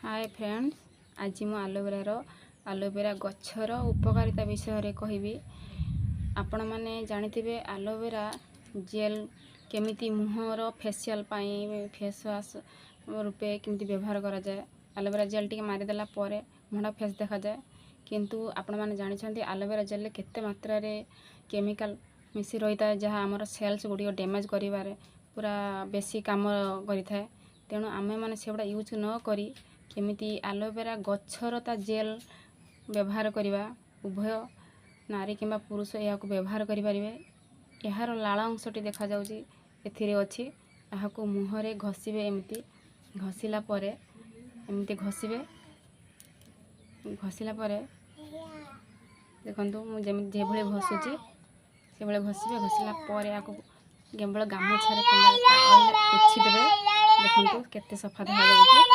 ହାଏ friends, ଆଜି ମୁଁ aloe vera ଗଛର ଉପକାରିତା ବିଷୟରେ କହିବି। ଆପଣମାନେ ଜାଣିଥିବେ ଆଲୋଭେରା ଜେଲ୍ କେମିତି ମୁହଁର ଫେସିଆଲ୍ ପାଇଁ, ଫେସ୍ ୱାଶ୍ ରୂପେ କେମିତି ବ୍ୟବହାର କରାଯାଏ। ଆଲୋଭେରା ଜେଲ୍ ଟିକେ ମାରିଦେଲା ପରେ ମୁହଁଟା ଫ୍ରେଶ୍ ଦେଖାଯାଏ। କିନ୍ତୁ ଆପଣମାନେ ଜାଣିଛନ୍ତି ଆଲୋଭେରା ଜେଲ୍ରେ କେତେ ମାତ୍ରାରେ କେମିକାଲ୍ ମିଶି ରହିଥାଏ, ଯାହା ଆମର ସେଲ୍ସ ଗୁଡ଼ିକ ଡ୍ୟାମେଜ୍ କରିବାରେ ପୁରା ବେଶୀ କାମ କରିଥାଏ। ତେଣୁ ଆମେମାନେ ସେଗୁଡ଼ା ୟୁଜ୍ ନ କରି କେମିତି ଆଲୋଭେରା ଗଛର ତା ଜେଲ୍ ବ୍ୟବହାର କରିବା। ଉଭୟ ନାରୀ କିମ୍ବା ପୁରୁଷ ଏହାକୁ ବ୍ୟବହାର କରିପାରିବେ। ଏହାର ଲାଳ ଅଂଶଟି ଦେଖାଯାଉଛି ଏଥିରେ ଅଛି। ଏହାକୁ ମୁହଁରେ ଘଷିବେ। ଏମିତି ଘଷିଲା ପରେ, ଏମିତି ଘଷିବେ। ଘଷିଲା ପରେ ଦେଖନ୍ତୁ, ମୁଁ ଯେମିତି ଯେଭଳି ଘଷୁଛି ସେଭଳି ଘଷିବେ। ଘଷିଲା ପରେ ଏହାକୁ କେବଳ ଗାମୁଛାରେ କିମ୍ବା ଟାୱେଲରେ ପୋଛିଦେବେ। ଦେଖନ୍ତୁ କେତେ ସଫା ଦେଖାଯାଉଛି।